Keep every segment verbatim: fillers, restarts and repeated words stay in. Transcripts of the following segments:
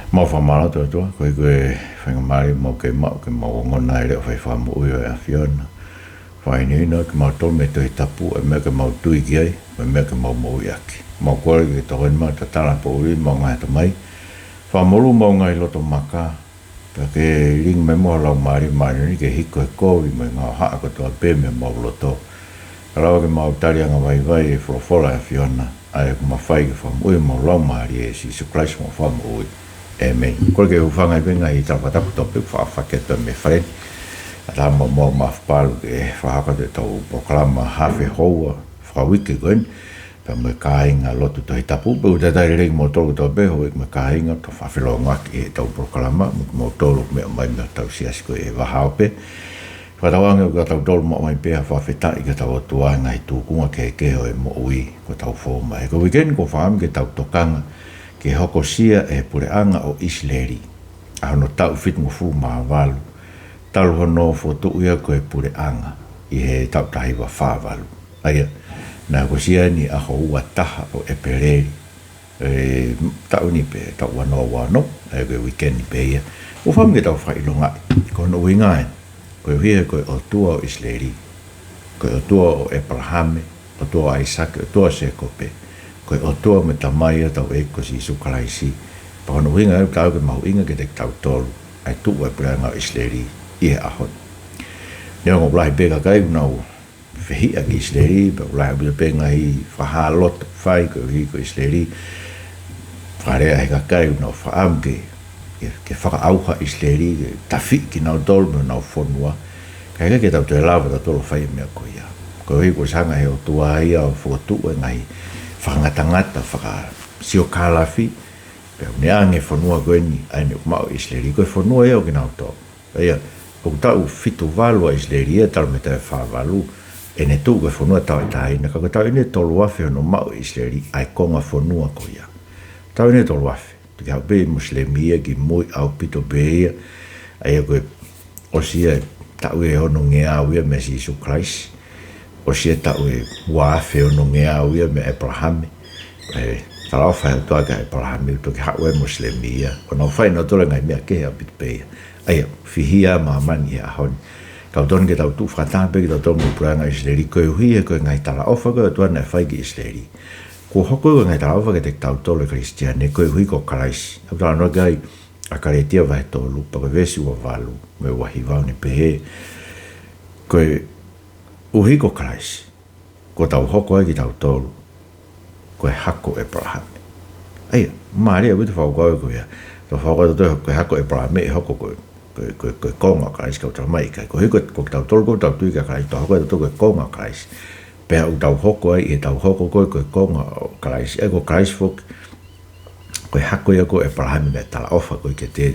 Mau fakamālō atu, ʻOtua, koeʻuhi ko e faingamālie ʻoku mau kei maʻu ke mau ongona e leʻo fai fakamoʻui ʻa e ʻAfiona. Fakahinohino kimautolu mei he Tohi Tapu, ʻa e meʻa ke mau tui ki ai, mo e meʻa ke mau moʻui ʻaki. Mau kole ke tokoni mai ʻo tatala poʻuli homau ngaahi ʻatamai, fakamolū homau ngaahi loto maka, pea ke lilingi mai muʻa ho Laumālie Māʻoniʻoni ke hiko e kovi mo e ngaohaʻa kotoa pē mei homau loto, kae lava ke mau tali angavaivai e folofola ʻa e ʻAfiona, ʻa ia ʻoku mafai ke fakamoʻui homau laumālie, ʻia Sīsū Kalaisi homau Fakamoʻui. ʻĒmeni. Kole ke u hūfanga ʻi he ngaahi tala fakatapu kotoa pē ʻoku faʻa fakahoko atu mei he fale ni. Kae ʻatā muʻa mo Mafapalu ke fakahoko atu ʻetau polokalama hafe houa fakauike ko eni, pea mo e kāinga lotu Tohi Tapu. Pea ʻoku talitali lelei kimoutolu kotoa pē, houʻeiki mo e kāinga, ʻoku tau fakafelongoaki ʻi heʻetau polokalama, mo kimoutolu ʻoku meʻa mai mei hotau siasi ko ē ʻi he Vahaope. Fakatauange ʻoku tau tolu maʻu ai pē ha fakafetaʻi ki hotau ʻOtua he ngaahi tūkunga kehekehe ʻo e moʻui kuo tau fou mai. He ko e uike ni ʻoku ou fakaʻamu ke tau tokanga ki he hokosia ʻe he puleʻanga ʻo ʻIsileli ʻa hono taʻu fitungofulu mā valu talu hono fokotuʻu ia ko e puleʻanga ʻi he taʻu taha hiva fā valu. ʻA ia naʻe hokosia ʻi he ʻaho ua taha ʻo ʻEpeleli, e, taʻu ni pē, taʻu ua noa ua ono, ʻa ia ko e uike ni pē ia. ʻOku ou fakaʻamu ke tau fakaʻilongaʻi ko hono ʻuhinga ē, koeʻuhi he ko e ʻOtua ʻo ʻIsileli, ko e ʻOtua ʻo ʻĒpalahame, ʻOtua ʻo ʻAisake, ʻOtua ʻo Sēkope, ko e ʻOtua mo e Tamai ʻo hotau ʻEiki ko Sīsū Kalaisi. Pea ko hono ʻuhinga ia ʻoku taau ke mahuʻinga kiate kitautolu ʻa e tuʻu ʻa e puleʻanga ʻo ʻIsileli ʻi he ʻaho ni. Neongo ʻoku lahi pē kakai ʻoku nau fehiʻa ki ʻIsileli, pea ʻoku lahi ʻaupito pē ngaahi fakahā loto ʻoku fai koeʻuhi ko ʻIsileli. Fakalea ʻe he kakai ʻoku nau fakaʻamu ke, ke, ke fakaʻauha ʻIsileli, ke tafiʻi kinautolu mei honau fonua. Ka ʻoku ʻikai ke tau toe lava tautolu ʻo fai e meʻa ko ia, koeʻuhi kuo ʻosi hanga ʻe he ʻOtua ia ʻo fokotuʻu e ngaahi fakangatangata fakasiokālafi, pea ʻoku ne ʻange e fonua ko eni ʻa ʻene ʻumaʻā ʻo ʻIsileli, ko e fonua ia ʻo kinautolu. ʻA ia, ʻoku taʻu fitu valu ʻa ʻIsileli ia talu mei he taʻu ʻe fā valu, ʻene tuʻu ko e fonua tauʻatāina, ka ko e taʻu ʻeni ʻe tolu afe hono maʻu ʻe ʻIsileli ʻa e konga fonua ko ia. Taʻu ʻeni ʻe tolu afe. Toki haʻu pē Mosilemi ia ki mui ʻaupito pē ia. ʻA ia ko e ʻosi ia e taʻu ʻe onongeau ia meia Sīsū Kalaisi. ʻOsi ia e taʻu ʻe ua afe onongeau ia meia ʻĒpalahame. ʻE talaʻofa ʻa e ʻOtua kia ʻĒpalahame ʻoku toki haʻu e Mosilemi ia ʻo nau fai nautolu e ngaahi meʻa kehe ʻaupito pē ia. ʻA ia, fihia ʻa māmani he ʻaho ni. Ka ʻoku totonu ke tau tuʻu fakataha pē kitautolu mo e puleʻanga ʻo ʻIsileli, koeʻuhi he ko e ngaahi talaʻofa ko ē ʻa e ʻOtua naʻe fai ki ʻIsileli kuo hoko ia ko e ngaahi talaʻofa kiate kitautolu e Kalisitiane koeʻuhi ko Kalaisi. ʻOku talanoa ki ai ʻa Kalētia vahe tolu, pea ko e veesi ua valu mo e ua hiva, ʻoku ne pehē, koeʻuhi ko Kalaisi kuo tau hoko ai kitautolu ko e hako ʻo ʻĒpalahame. ʻA ia, mālie ʻaupito e fakakaukau ko ia. Tau fakakaukau tautolu ko e hako ʻo ʻĒpalahame ʻe hoko ko e, ko e, ko e, ko e konga ʻo Kalaisi, ka ʻoku talamai ʻikai. Koeʻuhi ko, ko kitautolu ko ʻetau tui kia Kalaisi, tau hoko tautolu ko e konga ʻo Kalaisi. Pea ʻoku tau hoko ai, ʻi heʻetau hoko ko ē ko e konga ʻo Kalaisi, ʻa ia ko Kalaisi foki ko e hako ia ko ē ʻo ʻĒpalahame, meʻa talaʻofa ko ē kiate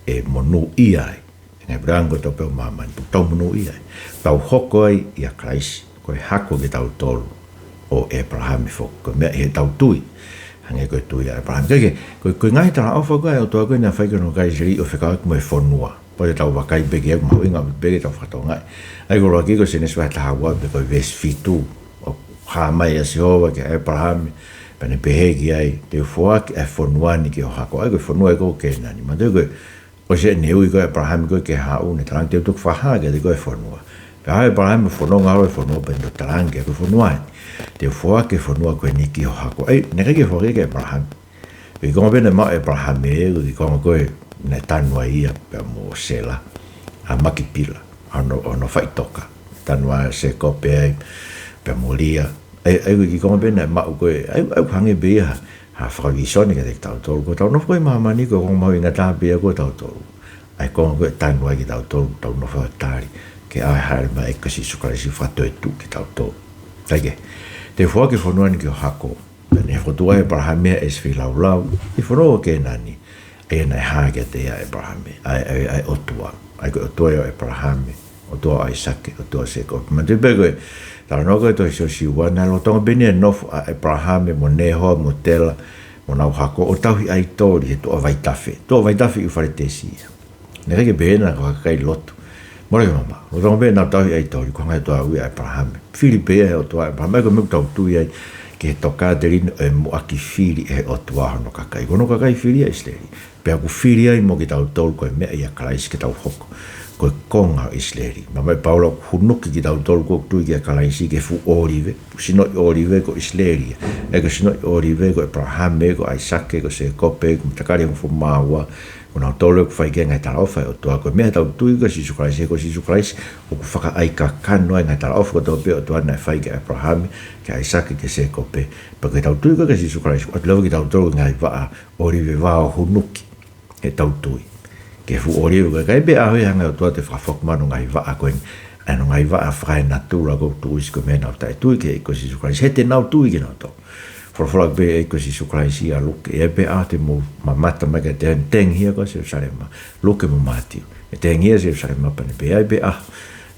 ia ʻe monūʻia ai e ngaahi puleʻanga kotoa pē ʻo māmani, pea tau monūʻia ai. Tau hoko ai ʻia Kalaisi ko e hako kitautolu ʻo ʻĒpalahame foki, ko e meʻa ʻi heʻetau tui, hangē ko e tui ʻa ʻĒpalahame. Kae kehe, ko e, ko e ngaahi talaʻofa ko ē ʻa e ʻOtua ko ē naʻe fai ki hono kakai ʻIsileli ʻo fekauʻaki mo e fonua. Pea ʻoku tau vakai pē ki ai, ʻoku mahuʻinga ʻaupito pē ke tau fakatokangaʻi. ʻA ia ko e ʻuluaki ko Sēnesi vahe taha ua pea ko e veesi fitu, ʻoku hā mai ʻa Sihova kia ʻĒpalahame, pea ne pehē ki ai, te u foaki ʻa e fonua ni ki ho hako. ʻA ia ko e fonua ia ko Kēnani. Manatuʻi ko e ʻosi ʻene ui ko ē ʻa ʻĒpalahame ko ē ki he haʻu, ne talaange, te u toki fakahā kiate koe e fonua. Pea haʻu ʻa ʻĒpalahame ʻo fononga holo he fonua, pea ne talaange, ko e fonua eni, te u foaki e fonua ko eni ki ho hako. ʻA ia, naʻe ʻikai ke foaki ia kia ʻĒpalahame. Ko e kiʻi konga pē naʻe maʻu ʻe ʻĒpalahame, ko e kiʻi konga ko ē naʻe tanu ai ia pea mo Sela, ʻa Makipila, ʻa hono, hono faʻitoka. Tanu ai ʻa Sēkope ai pea mo Lia. ʻA ia, ʻa ia ko e kiʻi konga pē naʻe maʻu ko ē, ʻa ia, ʻa ia ʻoku hangē pē ia ha, ha fakavīsone kiate kitautolu. Ko ʻetau nofo ko ē ʻi māmani ko e konga mahuʻinga taha pē ia ko ē ʻo tautolu. ʻA e konga ko ē ʻe tanu ai kitautolu, tau nofo ʻo tali ke ʻave hāʻele mai ʻa e ʻEiki ko Sīsū Kalaisi ʻo fakatoetuʻu kitautolu. Kae kehe, te u foaki e fonua ni ki ho hako. Pea ne fokotuʻu ai ʻe ʻĒpalahame ʻa ʻene feilaulau ʻi he fonua ko Kēnani, ʻa ia naʻe hā kiate ia ʻe ʻĒpalahame, ʻa e, ʻa e, ʻa e ʻOtua. ʻA ia ko e ʻOtua ia ʻo ʻĒpalahame, ʻOtua ʻo ʻAisake, ʻOtua ʻo Sēkope. Manatuʻi pē ko e talanoa ko ē ʻa e tohi Siosiua, naʻe lolotonga pē eni e nofo ʻa ʻĒpalahame mo Nēhoa mo Tela mo honau hako ʻo tauhi ʻaitoli he tuʻa vaitafe. Tuʻa vaitafe ʻi ʻIufaletesi ia. Naʻe ʻikai ke pehē naʻa nau kakai lotu. Mole ke mamaʻo. Lolotonga pē ʻenau tauhi ʻaitoli, ko e hanga ʻe he ʻOtua ʻo ui ʻa ʻĒpalahame. Fili pē ia ʻe he ʻOtua ʻa ʻĒpalahame, ʻa ia ko e meʻa ʻoku tau tui ai ki he tokāteline ʻo e muʻaki fili ʻe he ʻOtua hono kakai. Ko hono kakai fili ʻa ʻIsileli. Pea ʻoku fili ai mo kitautolu ko e meʻa ʻia Kalaisi ke tau hoko ko e konga ʻo ʻIsileli. Naʻe ʻomai ʻe Paula ʻoku hunuki kitautolu ʻoku tui kia Kalaisi ki he fuʻu ʻōlive. Sinoʻi ʻōlive ko ʻIsileli. ʻA ia ko e sinoʻi ʻōlive ko ʻĒpalahame, ko ʻAisake, ko Sēkope, ko e matakali hongofulu mā ua. Ko kinautolu ʻoku fai ki ai e ngaahi talaʻofa ʻa e ʻOtua. Ko e meʻa ʻetau tui kia Sīsū Kalaisi, he ko Sīsū Kalaisi ʻoku fakaʻaikakano ai e ngaahi talaʻofa kotoa pē ʻa e ʻOtua naʻe fai kia ʻĒpalahame, kia ʻAisake, kia Sēkope. Pea ko ʻetau tui kia Sīsū Kalaisi, ʻoatu leva kitautolu ki he ngaahi vaʻa ʻōlive, vaʻa ʻo hunuki ʻetau tui ki he fuʻu ʻōlive. Ko e ʻikai pē ʻaho ia hanga ʻe he ʻOtua ʻo fakafoki mai hono ngaahi vaʻa ko eni, ʻa hono ngaahi vaʻa fakaenatula ʻoku tuʻusi ko e meʻa ʻenau taʻetui ki he ʻEiki ko Sīsū Kalaisi, he te nau tui kinautolu. Folofola pē ʻe he ʻEiki ko Sīsū Kalaisi ʻia Luke, ʻe ʻi ai pē ʻaho te mou mamata mai kiate au, tengi hia koe ʻa Selusalema. Luke mo Mātiu. ʻE tengi hia ʻa Selusalema pea ne pehē, ʻe ʻi ai pē ʻaho,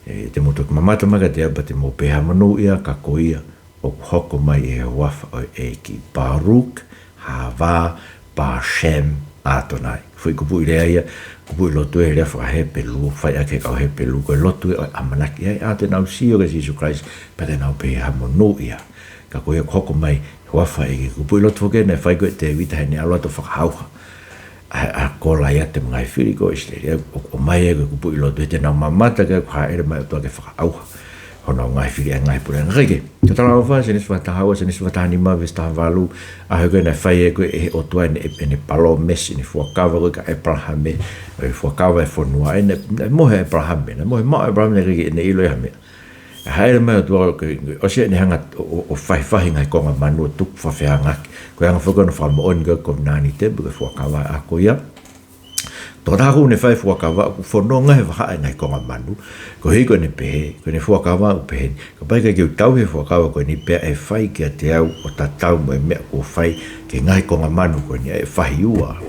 ʻe, te mou toki mamata mai kiate au pea te mou pehē, haʻa monūʻia ka ko ia ʻoku hoko mai ʻi he huafa ʻo e ʻEiki. Baruch hava bashem Adonai. Foʻi kupuʻi lea ia, kupuʻi lotu ʻi he lea faka-Hepelū, fai ʻaki ʻe he kau Hepelū, ko e lotu ia ʻo e ʻamanaki. ʻE ʻi ai e ʻaho te nau sio kia Sīsū Kalaisi, pea te nau pehē, haʻa monūʻia ka ko ia ʻoku hoko mai ʻi he huafa ʻo e ʻEiki. Kupuʻi lotu foki ʻena naʻe fai ko ē ʻe Tēvita heʻene ʻalu atu ʻo fakaʻauha ʻa, ʻa Kolaiate mo e ngaahi fili ko ē ʻo ʻIsileli. ʻOku, ʻoku ʻomai ʻe ia ko e kupuʻi lotu, he te nau mamata ki ai ʻoku hāʻele mai e ʻOtua ke fakaʻauha honau ngaahi fili ʻa e ngaahi puleʻanga. Kae kehe, ko e talaʻofa, Sēnesi fakatāhaua, Sēnesi fakatāhanima, veesi tahavalu, ʻa ia ko ē naʻe fai ʻe ia ko ē ʻe he ʻOtua ʻene, ʻene palōmesi, ʻene fuakava ko ē kia ʻĒpalahame, ʻo e fuakava e fonua, ʻene, naʻe mohe ʻa ʻĒpalahame, naʻe mohe maʻu ʻa ʻĒpalahame, naʻe ʻikai ke ne ʻilo ia ha meʻa. Hāʻele mai e ʻOtua ke, ke ʻosi ʻene hanga ʻo, ʻo, ʻo fahifahi e ngaahi konga manu ʻo tuku fakafeangai. Ko e anga foki hono fakamoʻoni ko ē ʻo e kovinānite, pe ko e fuakava ʻa ia ko ia. Tokotaha ʻoku ne fai e fuakava ʻoku fononga he vahaʻa e ngaahi konga manu. Koeʻuhi ko ʻene pehē, ko ʻene fuakava ʻoku pehē ni, kapau ʻe ʻikai ke u tauhi e fuakava ko eni pea ʻe fai kiate au ʻo tatau mo e meʻa kuo fai ki he ngaahi konga manu ko eni, ʻe fahi ua.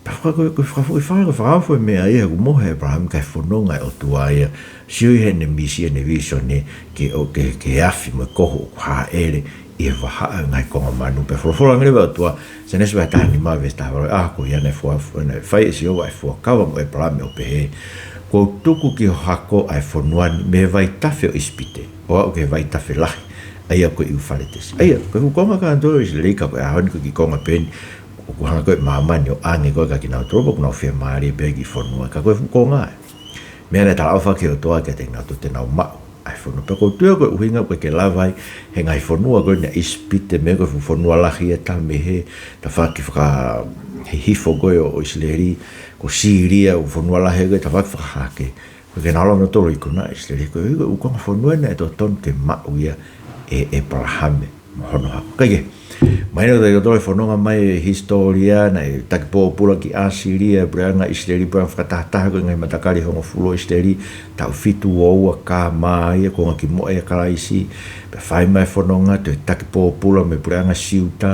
Pea faka-, ko e, ko e fakafoʻi faka-, ko e fakaofo e meʻa ia, ʻoku mohe ʻa ʻĒpalahame kae fononga e ʻOtua ia, sio ʻi heʻene misi, ʻene vīsone, ke ʻo, ke, ke afi mo e koho ʻoku hāʻele ʻi he vahaʻa e ngaahi konga manu. Pea folofola ange leva e ʻOtua, Sēnesi vahe tahanima, veesi tahavalu, ʻa ia ko ia naʻe fua-, naʻe fai ʻe Sihova e fuakava mo ʻĒpalahame ʻo pehē, kuo u tuku ki ho hako ʻa e fonua ni mei he vaitafe ʻo ʻIsipite, ʻo aʻu ki he vaitafe lahi, ʻa ia ko ʻIufaletesi. ʻA ia, ko e fuʻu konga kātoa ʻo ʻIsileli ka ko e ʻaho ni ko e kiʻi konga pē eni, ʻoku hanga ko ē ʻe māmani ʻo ʻange ko ē kia kinautolu, pea ʻoku nau fiemālie pē ki he fonua. Ka ko e fuʻu konga ē. Meʻa naʻe talaʻofa ki he ʻOtua kiate kinautolu te nau maʻu ʻa e fonua. Pea ʻoku ou tui ko e ʻuhinga ʻoku ʻikai ke lava ai he ngaahi fonua ko eni ʻa ʻIsipite, meʻa ko e fuʻu fonua lahi ʻe taha mei he tafaʻaki fakahihifo ko ē ʻo, ʻo ʻIsileli, ko Sīlia, ʻū fonua lahi ko ē tafaʻaki fakahahake. ʻOku ʻikai ke nau lava nautolu ʻo ikuna ʻa ʻIsileli, koeʻuhi ko e ʻū konga fonua ena ʻe totonu ke maʻu ia ʻe, ʻe ʻĒpalahame mo hono hako. Kae kehe, mahino kiate kitautolu e fononga mai e hisitōlia, naʻe taki pōpula ki ʻAsīlia e puleʻanga ʻo ʻIsileli, puleʻanga fakatahataha ko e ngaahi matakali hongofulu ʻo ʻIsileli, taʻu fitu ua ua K M ia, kuonga kimuʻa ʻia Kalaisi, pea fai mai e fononga, toe taki pōpula mei he puleʻanga Siuta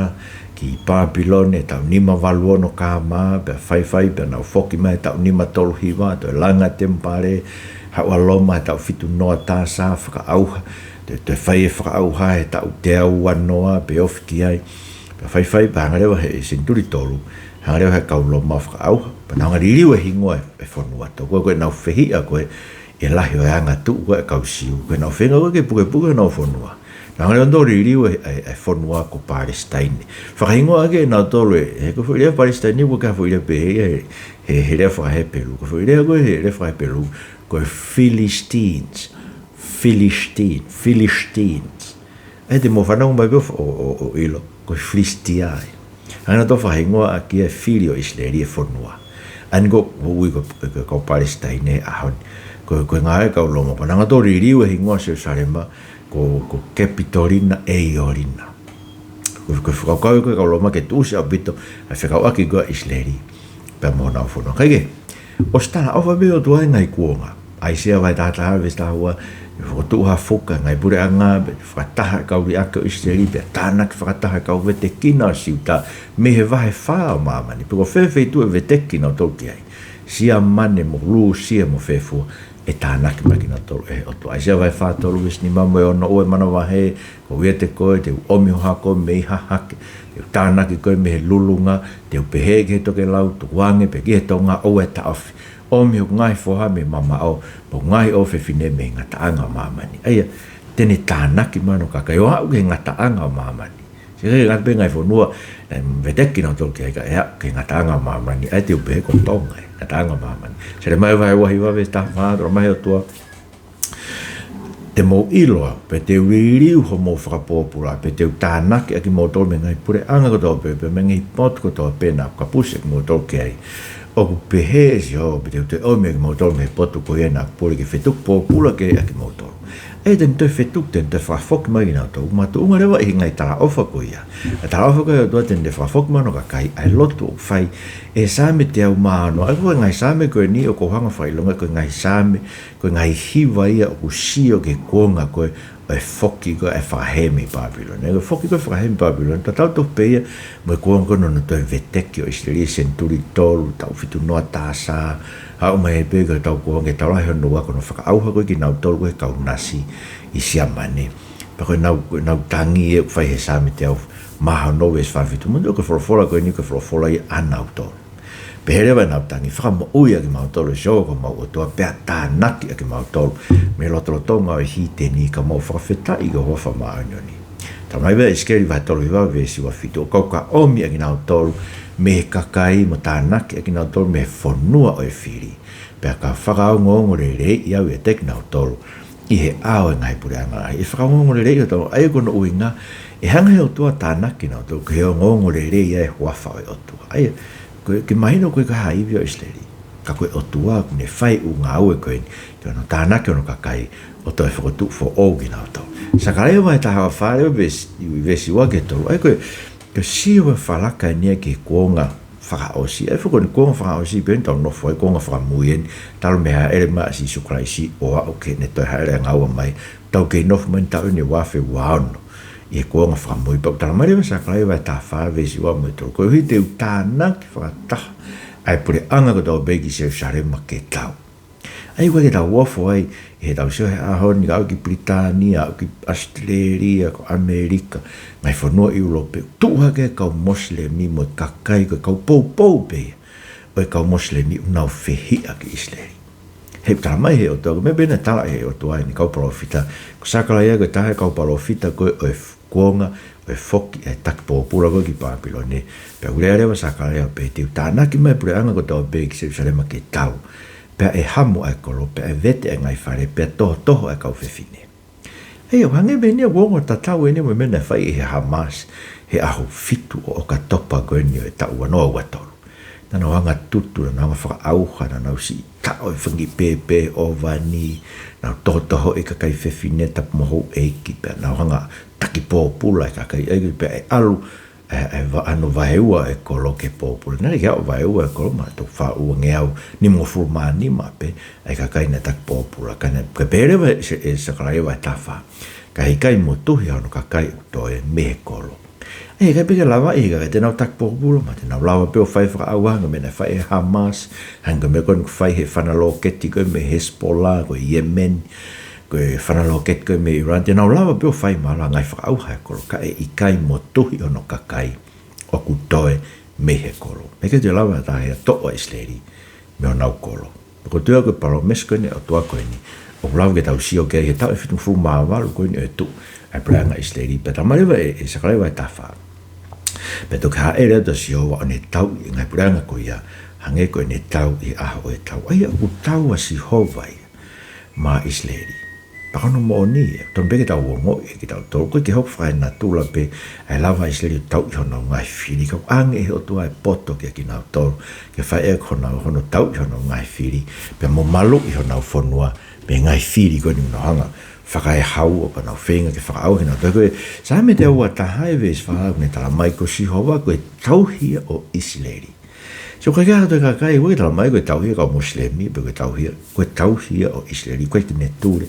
ki Pāpilone, taʻu nima valu ono K M, pea faifai, pea nau foki mai he taʻu nima tolu hiva, toe langa e temipale, haʻu ʻa Loma he taʻu fitu noa T S, fakaʻauha, toe, toe fai e fakaʻauha he taʻu teau ua noa, pea ofi ki ai, pea faifai, pea hanga leva he senituli tolu, hanga leva he kau Loma ʻo fakaʻauha, pea nau hanga ʻo liliu e hingoa e, e fonua, tokua ko ʻenau fehiʻa ko ē ʻi he lahi ʻo e angatuʻu ko ē ʻa e kau Siu, ko ʻenau feinga ko ē ke pukepuke honau fonua. Nau hanga leva ʻo liliu e, e, e fonua ko Palesitaine. Fakahingoa ʻaki ʻe nautolu ē, he ko e foʻi lea Palesitaine ʻoku ʻikai ko ha foʻi lea pehē ia he, he, he lea faka-Hepelū. Ko e foʻi lea ko ē he lea faka-Hepelū, ko e Philistines. Philistine, Philistines. ʻE te mou fanongo mai pē ʻo, ʻo, ʻo, ʻo ʻilo, ko e Filisitia ia. Hanga nautolu ʻo fakahingoa ʻaki e fili ʻo ʻIsileli e fonua. ʻA ia ko e ui ko, ko, ko Palesitaine he ʻaho ni. Ko, ko e ngaahi kau Loma, pea nau hanga ʻo liliu e hingoa Selusalema, ko, ko Kepitolina ʻEiolina. Ko, ko e fakakaukau ko ē ʻa e kau Loma ke tuʻusi ʻaupito ʻa e fekauʻaki ko ē ʻa ʻIsileli pea mo honau fonua. Kae kehe, ʻosi talaʻofa pē ʻe he ʻOtua e ngaahi kuonga. ʻAisea vahe tahataha, veesi tahaua, ʻe fokotuʻu ha fuka ʻi he ngaahi puleʻanga, pea fakataha e kau liʻaki ʻo ʻIsileli, pea tānaki fakataha e kau vetekina ʻo Siuta mei he vahe fā ʻo māmani. Pe ko fē feituʻu ʻe veteki kinautolu ki ai, Siamane mo Lūsia mo fē fua, ʻe tānaki mai kinautolu ʻe he ʻOtua. ʻAisea vahe fā tolu, veesi nima mo e ono, ʻoua ʻe manavahē, ko au ʻiate koe, te u ʻomi ho hako mei hahake, te u tānaki koe mei he lulunga, te u pehē ki he tokelau, tukuange, pea ki he tonga, ʻoua ʻe taʻofi. ʻOmi hoku ngaahi foha mei mamaʻo, mo hoku ngaahi ʻofefine mei he ngataʻanga ʻo māmani. ʻA ia, te ne tānaki mai hono kakai ʻo aʻu ki he ngataʻanga ʻo māmani. Sio ki he ngaahi, pē ngaahi fonua naʻe veteki kinautolu ki ai, ka ʻe aʻu ki he ngataʻanga ʻo māmani, ʻa ia te u pehē ko Tonga, ʻa e ngataʻanga ʻo māmani. Selemaia vahe uahiva veesi taha fā, talamai ʻe he ʻOtua, te mou ʻilo au, pea te u liliu homou fakapōpula, pea te u tānaki ʻa kimoutolu mei he ngaahi puleʻanga kotoa pē, pea mei he ngaahi potu kotoa pē naʻa ku kapusi ʻa kimoutolu ki ai. ʻOku pehē ʻe Sihova, pea te u toe ʻomi ʻa kimoutolu mei he potu ko ia naʻa ku pule ke fetuku pōpula ki ai ʻa kimoutolu. ʻA ia te ne toe fetuku, te ne toe fakafoki mai kinautolu, makatuʻunga leva ʻi he ngaahi talaʻofa ko ia. ʻA e talaʻofa ko ia ʻa e ʻOtua te ne fakafoki mai hono kakai, ʻa e lotu ʻoku fai ʻe he Saame teau mā ono. ʻA ia ko e ngaahi Saame ko eni ʻoku ou hanga ʻo fakaʻilonga, ko e ngaahi Saame, ko e ngaahi hiva ia ʻoku sio ki he kuonga ko ē ʻo e foki ko ē ʻa e fakahēmi ʻi Pāpilone. Ko e foki ko ē ʻa e fakahēmi ʻi Pāpilone, tatau tofu pē ia mo e kuonga ko ē naʻe toe veteki ʻo ʻIsileli, senituli tolu, taʻu fitu noa taha sā, aʻu mai pē ki he taʻu ko ē, ki he taʻu lahi hono ua, ko hono fakaʻauha ko ē kinautolu ko ē ʻe he kau Nasi ʻi Siamane. Pea ko ʻenau, ko ʻenau tangi ē ʻoku fai ʻe he Saame teau mā ono veesi fā fitu, mo e ko e folofola ko eni, ko e folofola ia ʻanautolu. Pehē leva ʻenau tangi, fakamoʻui ʻa kimautolu ʻe Sihova ko homau ʻOtua, pea tānaki ʻa kimautolu mei he lotolotonga ʻo e hiteni, ka mau fakafetaʻi ki ho huafa māʻoniʻoni. Talamai ʻe ʻIsikeli vahe tolu hiva veesi ua fitu, ʻo kau ka ʻomi ʻa kinautolu mei he kakai, mo tānaki ʻa kinautolu mei he fonua ʻo e fili, pea ka fakaongoongoleleiʻi au ʻiate kinautolu ʻi he ʻao ʻo e ngaahi puleʻanga lahi. ʻE fakaongoongoleleiʻi ʻo tau, ʻa ia ko hono ʻuhinga, ʻe hanga ʻe he ʻOtua ʻo tānaki kinautolu ki he ongoongolelei ʻa e huafa ʻo e ʻOtua. ʻA ia, ko e, ke mahino ko e ka ha ivi ʻo ʻIsileli, ka ko e ʻOtua ʻoku ne fai ʻū ngāue ko eni, ke ne tānaki hono kakai ʻo toe fokotuʻu foʻou kinautolu. Sakalaia vahe taha fā leva veesi, veesi ua ki he tolu. ʻA ia ko e, ke sio ʻa e falaka eni ia ki he kuonga fakaʻosi. ʻA ia foki ko eni kuonga fakaʻosi pē eni ʻoku tau nofo ai, kuonga fakamui eni, talu mei he hāʻele mai ʻa Sīsū Kalaisi ʻo aʻu ki heʻene toe hāʻele ʻangaua mai, tau kei nofo mai eni taʻu eni ʻe ua afe ua ono ʻi he kuonga fakamui. Pea ʻoku talamai leva ʻe Sakalaia vahe taha fā veesi ua mo e tolu, koeʻuhi te u tānaki fakataha ʻa e puleʻanga kotoa pē ki Selusalema ke tau. ʻA ia ʻoku ʻikai ke tau ofo ai ʻi heʻetau sio he ʻaho ni, ka aʻu ki Pilitānia, aʻu ki ʻAositelēlia, ko ʻAmelika, ngaahi fonua ʻIulope, tuʻu hake ʻa e kau Mosilemi mo e kakai, ko e kau poupou pē ia ʻo e kau Mosilemi ʻoku nau fehiʻa ki ʻIsileli. He ʻoku talamai ʻe he ʻOtua, ko e meʻa pē naʻe tala ʻe he ʻOtua ʻi heʻene kau palōfita, ko Sakalaia ko e taha ʻo e kau palōfita ko ē ʻo e f-, kuonga ʻo e foki ʻa e taki pōpula ko ē ki Pāpilone. Pea ʻoku lea leva ʻa Sakalaia ʻo pehē, te u tānaki mai ʻa e puleʻanga kotoa pē ki Selusalema ke tau, pea ʻe hamu ʻa e kolo, pea ʻe vete ʻa e ngaahi fale, pea tohotoho ʻa e kau fefine. ʻA ia, ʻoku hangē pē eni ia ʻoku ongo tatau eni ia mo e meʻa naʻe fai ʻe he Hamas he ʻaho fitu ʻo ʻOkatopa ko eni ʻo e taʻu ua noa ua tolu. Naʻa nau hanga ʻo tutu, naʻa nau hanga ʻo fakaʻauha, naʻa nau siʻi taʻo e fanga kiʻi pēpē ʻōvani, nau tohotohoʻi e kakai fefine, tapu mo houʻeiki, pea nau hanga ʻo taki pōpula e kakai, ʻa ia pea ʻe ʻalu ʻa e, ʻa e va-, ʻa hono vaeua e kolo ke pōpula. Naʻe ʻikai ke aʻu vaeua e kolo, maʻa e taʻu fā ua ngeau nimangofulu mā nima pē ʻa e kakai naʻe taki pōpula. Ka naʻe, ka pehē leva ʻe, ʻe Sakalaia vahe taha fā, ka ʻe ʻikai motuhi ʻa hono kakai ʻoku toe mei he kolo. ʻA ia ʻikai pē ke lava ʻe he kakai te nau taki pōpula, maʻa te nau lava pē ʻo fai fakaʻauha, hangē ko e meʻa naʻe fai ʻe he Hamas, hangē ko e meʻa ko eni ʻoku fai ʻe he fana lōketi ko ē mei he Hezbollah, ko e Yemen, ko e fana lōketi ko ē mei Iran, te nau lava pē ʻo fai mahalo ha ngaahi fakaʻauha ʻi he kolo, ka ʻe ʻikai motuhi hono kakai ʻoku toe mei he kolo. He ʻikai toe lava ha taha ia ʻo toʻo ʻa ʻIsileli mei honau kolo. Pea ko e tuʻu ia ko e palōmesi ko eni ʻa e ʻOtua ko eni ʻoku lava ke tau sio ki ai he taʻu ʻe fitungofulu mā valu ko eni ʻo e tuʻu ʻa e puleʻanga ʻIsileli. Pea talamai leva ʻe, ʻe Sakalaia vahe taha fā, pea toki hāʻele atu ʻa Sihova ʻo ne tauʻi e ngaahi puleʻanga ko ia, hangē ko ʻene tau ʻi he ʻaho ʻo e tau. ʻA ia ʻoku tau ʻa Sihova ia maʻa ʻIsileli. Pea ko hono moʻoni ia, tonu pē ke tau ongoʻi ʻe kitautolu, ʻoku ʻikai ke hoko fakaenatula pē ʻa e lava ʻa ʻIsileli ʻo tauʻi honau ngaahi fili, ka ʻoku ʻoange ʻe he ʻOtua e poto kiate kinautolu ke fai ʻaki hono, hono tauʻi honau ngaahi fili, pea mo maluʻi honau fonua mei he ngaahi fili ko eni ʻoku nau hanga ʻo fakaehaua, pea nau feinga ke fakaʻauha kinautolu. Ko e Saame teau ua taha ʻa e veesi fā ʻoku ne talamai ko Sihova ko e tauhi ia ʻo ʻIsileli. Sio, ʻoku ʻikai ke ʻi ai ha toe kakai, ʻoku ʻikai ke talamai ko e tauhi ia ʻa e kau Mosilemi, pe ko e tauhi ia, ko e tauhi ia ʻo ʻIsileli, ʻoku ʻikai ke ne tule,